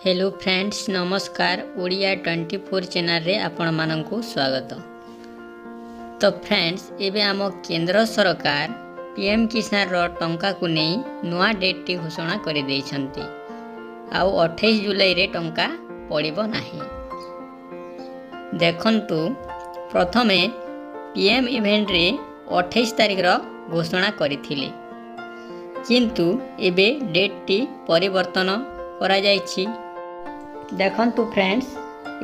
Hello friends, ନମସ୍କାର। ଓଡ଼ିଆ 24 ଚ୍ୟାନେଲରେ ଆପଣମାନଙ୍କୁ ସ୍ୱାଗତ। ତ ଫ୍ରେଣ୍ଡସ୍, ଏବେ ଆମ କେନ୍ଦ୍ର ସରକାର ପିଏମ୍ କିଷାନର ଟଙ୍କାକୁ ନେଇ ନୂଆ ଡେଟ୍ଟି ଘୋଷଣା କରିଦେଇଛନ୍ତି। ଆଉ 28 ଜୁଲାଇରେ ଟଙ୍କା ପଡ଼ିବ ନାହିଁ। ଦେଖନ୍ତୁ, ପ୍ରଥମେ ପିଏମ୍ ଇଭେଣ୍ଟରେ 28 ତାରିଖର ଘୋଷଣା କରିଥିଲେ, କିନ୍ତୁ ଏବେ ଡେଟ୍ଟି ପରିବର୍ତ୍ତନ କରାଯାଇଛି। ଦେଖନ୍ତୁ ଫ୍ରେଣ୍ଡସ୍,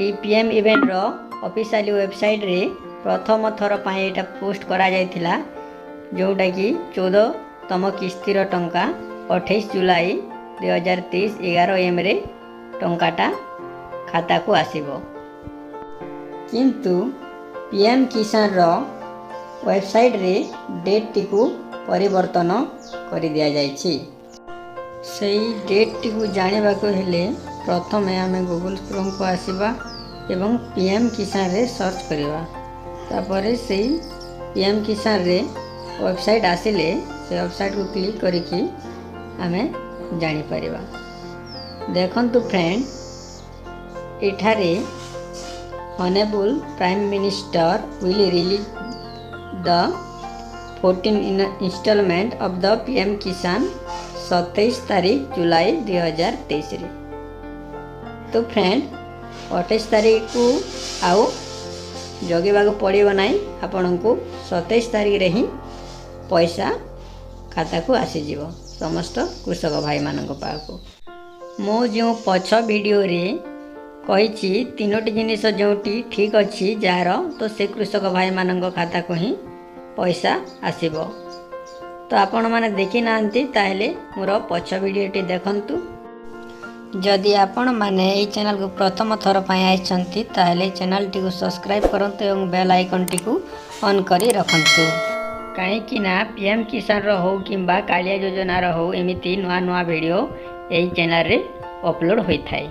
ଏଇ ପିଏମ୍ ଇଭେଣ୍ଟର ଅଫିସିଆଲି ୱେବସାଇଟ୍ରେ ପ୍ରଥମ ଥର ପାଇଁ ଏଇଟା ପୋଷ୍ଟ କରାଯାଇଥିଲା, ଯେଉଁଟାକି 14ତମ କିସ୍ତିର ଟଙ୍କା 28 ଜୁଲାଇ 2023 11 ଏଏମ୍ରେ ଟଙ୍କାଟା ଖାତାକୁ ଆସିବ। କିନ୍ତୁ ପିଏମ୍ କିଷାନର ୱେବସାଇଟ୍ରେ ଡେଟ୍ଟିକୁ ପରିବର୍ତ୍ତନ କରିଦିଆଯାଇଛି। ସେଇ ଡେଟ୍ଟିକୁ ଜାଣିବାକୁ ହେଲେ ପ୍ରଥମେ ଆମେ ଗୁଗୁଲ୍ କ୍ରୋମ୍କୁ ଆସିବା ଏବଂ ପିଏମ୍ କିଷାନରେ ସର୍ଚ୍ଚ କରିବା। ତାପରେ ସେଇ ପିଏମ୍ କିଷାନରେ ୱେବସାଇଟ୍ ଆସିଲେ ସେ ୱେବସାଇଟ୍କୁ କ୍ଲିକ୍ କରିକି ଆମେ ଜାଣିପାରିବା। ଦେଖନ୍ତୁ ଫ୍ରେଣ୍ଡ, ଏଠାରେ "Honourable Prime Minister will release the 14 installment of the PM Kisan 27 ତାରିଖ ଜୁଲାଇ 2023ରେ। ତ ଫ୍ରେଣ୍ଡ, 28 ତାରିଖକୁ ଆଉ ଜଗିବାକୁ ପଡ଼ିବ ନାହିଁ ଆପଣଙ୍କୁ। 27 ତାରିଖରେ ହିଁ ପଇସା ଖାତାକୁ ଆସିଯିବ ସମସ୍ତ କୃଷକ ଭାଇମାନଙ୍କ ପାଖକୁ। ମୁଁ ଯେଉଁ ପଛ ଭିଡ଼ିଓରେ କହିଛି, ତିନୋଟି ଜିନିଷ ଯେଉଁଟି ଠିକ୍ ଅଛି ଯାହାର, ତ ସେ କୃଷକ ଭାଇମାନଙ୍କ ଖାତାକୁ ହିଁ ପଇସା ଆସିବ। ତ ଆପଣମାନେ ଦେଖିନାହାନ୍ତି, ତାହେଲେ ମୋର ପଛ ଭିଡ଼ିଓଟି ଦେଖନ୍ତୁ। ଯଦି ଆପଣମାନେ ଏହି ଚ୍ୟାନେଲକୁ ପ୍ରଥମ ଥର ପାଇଁ ଆସିଛନ୍ତି, ତାହେଲେ ଚ୍ୟାନେଲଟିକୁ ସବସ୍କ୍ରାଇବ୍ କରନ୍ତୁ ଏବଂ ବେଲ୍ ଆଇକନ୍ଟିକୁ ଅନ୍ କରି ରଖନ୍ତୁ, କାହିଁକି ନା ପି ଏମ୍ କିଷାନର ହେଉ କିମ୍ବା କାଳିଆ ଯୋଜନାର ହେଉ, ଏମିତି ନୂଆ ନୂଆ ଭିଡ଼ିଓ ଏହି ଚ୍ୟାନେଲରେ ଅପଲୋଡ଼ ହୋଇଥାଏ।